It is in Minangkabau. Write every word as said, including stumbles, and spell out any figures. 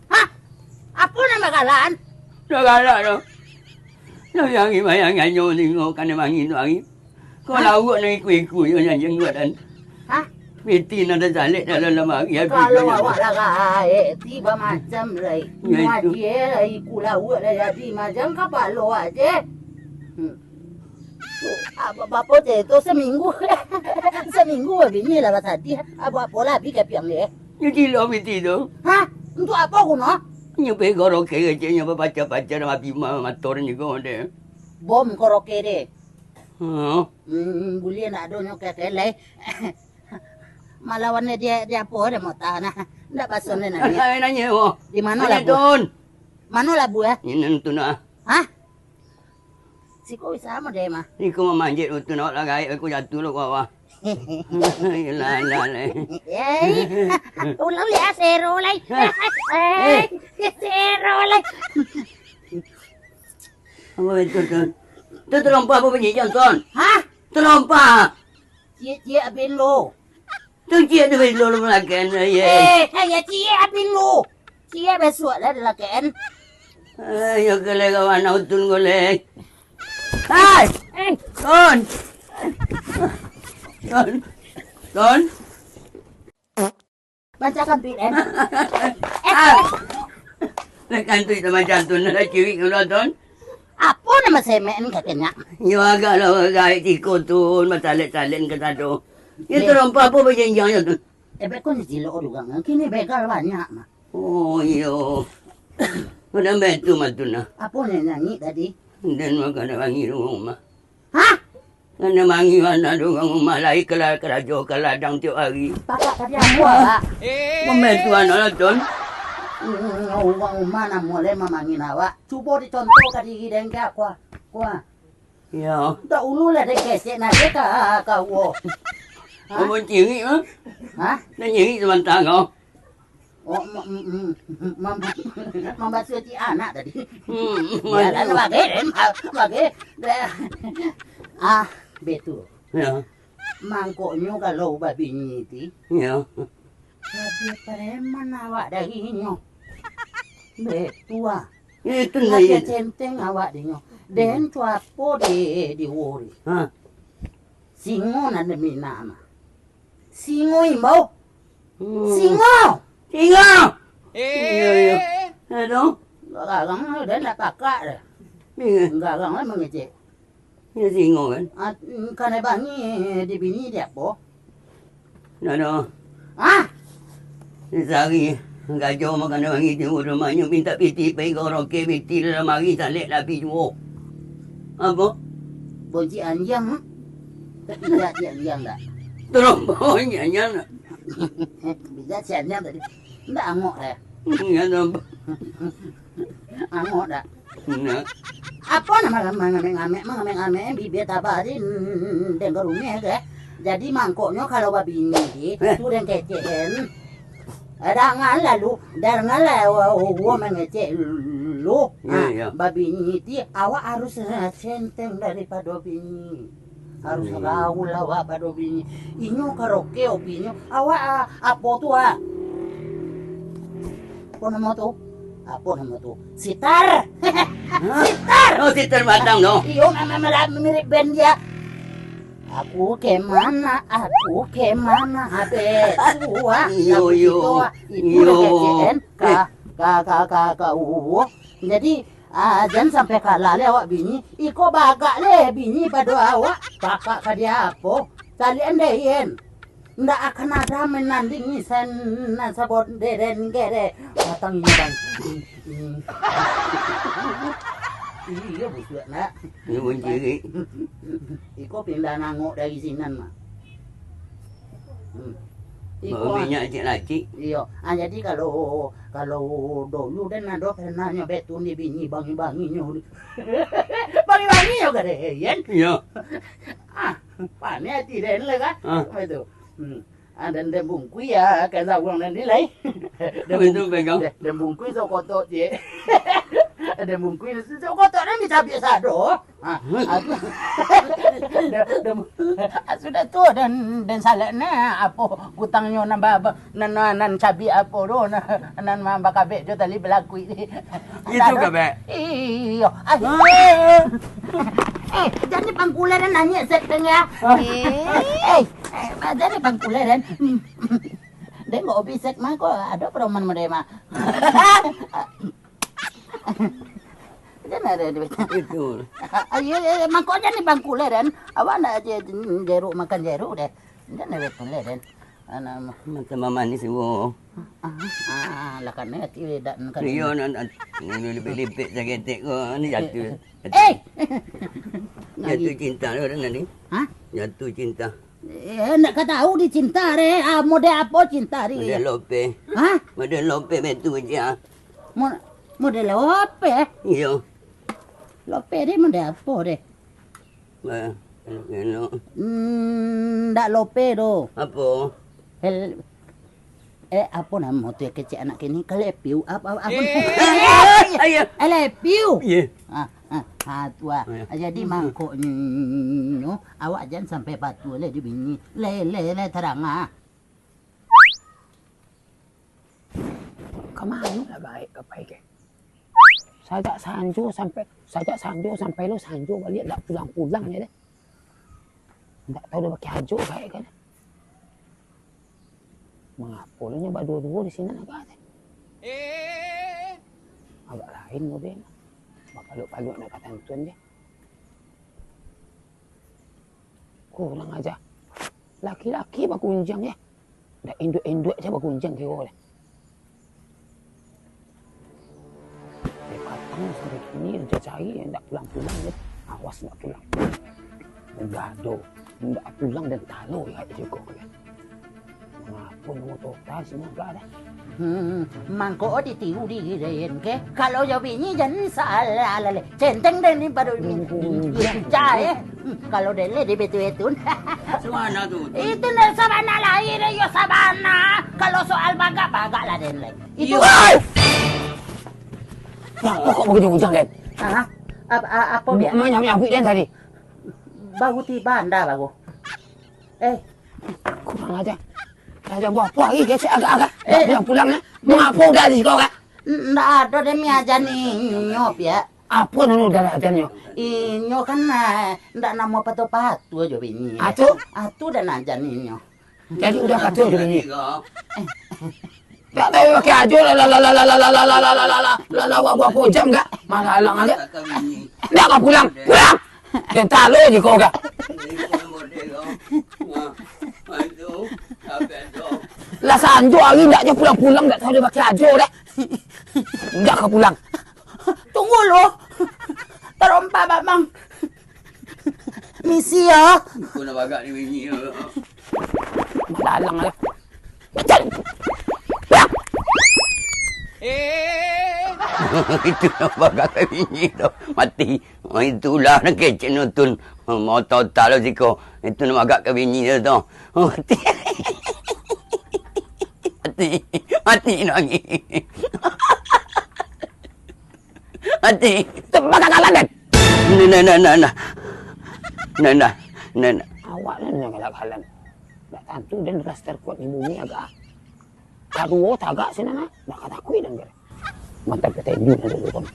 Hah? Apo nan bagalaan? Dah galak tu. Dah hari bayangannyo tengok kanai mangi tu hari. Kau Hah? lauak nan ikut-ikut je nan jenggot dan Hah? piti nan tasalek dalam lamari habis Kalau banyak. awak lah gaek, ti bamacam lai. Ya, itu. Muajie lai, iku lauak lah jadi macam kapalo aje. Hmm. Tu, apa, apa je tu seminggu. Seminggu bini lah basadiah. Apa-apa lah habis kapiang dia. Dia gilo piti tu. Hah? Untuk apa guno? Nyo pai karaoke keceknyo bapacah-pacah dalam api ma-, motor nyo ko deh. Bom karaoke deh. Huh? Hmm, buliah ndak ado nyo keke lai. Malawan dia, dia apa dia mau tahan ah. Ndak bason dia nanya. Ai nanya mo. Di mana Nanya labu? Tun. Mana labu eh? Ini tu nah. Hah? Siko bisa mo deh mah. Iko mamanjek tu nak lah gaek aku jatuh lo bawah. Ilah, ilah, leh. Yai. Ulang lihat sero lai. Eh, sero lai. Apa itu tu? Tu terompa apa bunyi Johnson? Hah? Terompa. Ciek-ciek abin lo. Tu ciek tu belo lu malakan, ye. Eh, eh, ya ciek abin lu. Ciek basuak lah dilakan. Eh, yo kele kawan autun goleh. Hai! Eh. Ton! Ton! Ton! Bacakan pit, eh. Ah! Lekan tu itu macam tu, nak cirik dulu, Ton. Apo nama semek ni kakenyo? Yo agak lah gaek tiko tu, matalek-talek ka tado. Yo terompa apo bajanjian yo tu? Ebek ko ni cilok urang, kini begal banyak mah. Oh iyo. Udah betu mah tu nah. Apo ni nyanyi tadi? Dan makan wangi rumah. Hah? Kanai mangi anak tu urang rumah lai kala-, karajo ka ladang tiok ari. Pakak tadi apo, Pak? Pambantu anak lah, Ton. Hmm, urang rumah namo lai mamangi awak. Cubo dicontoh ka diri den ka, kua. Kua. Iyo. Dak ulu lah den kecek nak ka, ka uwo. Hah? Abang cirik, ha? Hah? Nak cirik samantang kau. Oh, ma-, m-, m-, mam-, mambasuah cik anak tadi. Hmm, Yalah, mambasuah. Bagai, den, ba-, bagai. Dah. Ah, betul. Ya. Mangkonyo kalau babini ti, Ya. Jadi preman awak dari inyo. Betul ah. Itu Lagi lah. Centeng awak dinyo. Den tu apo di, di wori? Ha. Singo nan den mina mah. Singo imbau. Hmm. Singo. Singo. Iyo, iyo. Aduh. Garang lah, dah nak kakak dah. Iyo. Garang lah mangecek. Iyo singo kan? Ah, kanai bangi di bini di apo? Dah, dah. Ah! Sehari gajo makan bangi di rumah nyo minta piti pai karaoke piti dalam hari salek lah pi juo. Apo? Bonci anjiang, hmm? Bisa si anjiang dak? Terombo anjiang dak? Bisa si anjiang tadi. Ndak angok dah. Ingat apa? Angok dak? Nah. Apo nan mangamek-ngamek, mangamek-ngamek, bibia tabah di, mm, dengka rumah ke? Jadi mangkonyo kalau babini di, Eh. tu den kecek den. Eh, dangalah lu, dangalah wa-, wa-, wa mangecek lu. Iyo, Ha, iyo. babini ti awak harus, eh, senteng daripado bini. Harus Hmm. gaul awak pado bini. Inyo karaoke opinyo. Awak, ah, apo tu, ah? Apo namo tu? Apo namo tu? Sitar. Hah? Sitar. Oh, sitar batang tu. Iyo, memang mirip band dia. Aku ke mana, aku ke mana, habis tu, ah. Iyo, Lagu iyo. itu, ah. Itu Iyo. dah kecek den. Ka, Eh. ka, ka, ka, ka, uh. Jadi, Ah, jan sampai kalah le awak bini. Iko bagak le bini pado awak. Pakak ka dia apo? Caliak den. Ndak akan ada menandingi sen-, nan sabon deren gere. Batang ini, Bang. Iyo, busuak nak. Iyo, buncirik. Iko pindah nangok dari sinan mah. Hmm. Iko Baru ah. minyak cik lacik. Iyo. Ah, jadi kalau, kalau dulu den ado pernah nyo betun di bini bangi-bangi nyo. Bangi-bangi nyo gade, Yan. Iyo. Ah, paneh ati den lah kan. Ah. Apa itu? Hmm. Ah, dan den bungkui ya, kan sawang dan dilai. Den Apa itu bung-, pegang? den, den bungkui so kotok cik. Ado bungkuih, kotak nan dicabiak sado. Ha, aku. Sudah tu, dan, dan salah nah, apo kutangnyo nan ba-, ba-, nan, nan, nan cabiak apo tu, nan, nan ma-, bakabek jo tali balakuik ni. Itu kabek. Iyo. Ah. Eh, jan dipangkuleran nanyek sek deng ya. Ah. Eh, eh, jan dipangkuleran. Deng kok obi sek mah kok ado perumahan mode mah. Jan ado duit. Itu. Ah, iyo, iyo, iyo, mangko jan dipangkuleran. Awak ndak aja jeruk makan jeruk deh. Jan ado perumahan deh. Anak mah. Macam manis, wo. Ah, ah, lah kan ati dak kan. Iyo, nan, nan, nan lipik-lipik saketek ko, ni jatuh. Eh! Jatuh cinta lah orang tadi. Hah? Jatuh cinta. Eh, ndak ka tahu di cinta re. Ah, model apo cinta re? Model lope. Hah? Model lope betul je. Mo-, model lope? Iyo. Lope re model apo re? Bah, elok-elok. Hmm, ndak lope doh. Apo? El-, eh, apo namo tu yang kecek anak kini? Kelepiu, apo, apo, apo? Eh, ayo. Elepiu. Iya. Ah, ah, ah, tu ah. Iya. Jadi mangkonyo, awak jan sampai patuah lah dibini. Le, le, le, tarang ah. Ka mano lah gaek ka pai ke? Sajak sanjo sampai, sajak sanjo sampai lo sanjo baliak, ndak pulang-pulang je deh. Ndak tahu dah pakai ajo gaek kan. Mangapo lo nyo baduo-duo di sinan agak teh? Agak lain model. Bapaluk-paluk nak katantuan je. Kurang aja. Laki-laki bagunjiang, ya. Ndak induak-induak aja bagunjiang kiro deh. Dari patang sampai kini, cari-cari, ndak pulang-pulang je. Awas ndak pulang. Udah do, ndak pulang dan talo ya, itu kok, ya. Mangapun namo total sini agak dah. Hmm, mangko ditiru diri den, ke? Kalau jo bini jan salah laleh. Centeng den ni pado bini. Cah, eh. Hmm, kalau den le di betu-betu. Sabana tu. Itu ndak sabana lai, den yo sabana. Kalau soal bagak, bagak lah den lai. Itu. Iyo. Wah, kok begitu ujang, den? Hah? Apa, apa, apa, Biak? Manyabuik den tadi. Baru tiba anda, baru. Eh. Kurang aja. Aja buah, buah, ih, gesek agak-agak. Eh. Pulang-pulang, eh. Mangapo udah di siko, kak? Ndak ado den miajan inyo, Piak. Apo nan udah diajan inyo? Inyo kan, ah, ndak namo patuah-patuah jo bini. Atu? Atu dah najan inyo. Jadi udah patuah jo bini. Ndak tahu pakai ajo lah, lah, lah, wak, wak, jam, kak. Malah alang aja. Ndak ka pulang. Pulang. Kentalo je kau, kak. Lah sanjo hari ndak je pulang-pulang, ndak tahu dia pakai ajo dah. Ndak ka pulang. Tunggu lo. Tarompa, Bang. Misi yo. Kau nak bagak ni bini. Dalang lah. Itu nak bagak bini tu. Mati. Oh, itulah nak kecek nutun. Mau total lah siko. Itu nak bagak ke bini dia tu. Oh, mati. Mati. Mati nangis. Mati. Tu bagak kalan, Den. Nah, nah, nah, nah, nah. Nah, nah, nah, nah. Awak ni yang galak kalan. Dak tantu, Den, ras terkuat di bumi agak. Kaduo tagak sinan, ah. Dak ka takuik, Den, kira. Mantap kata Indu, Den, dulu, Bang.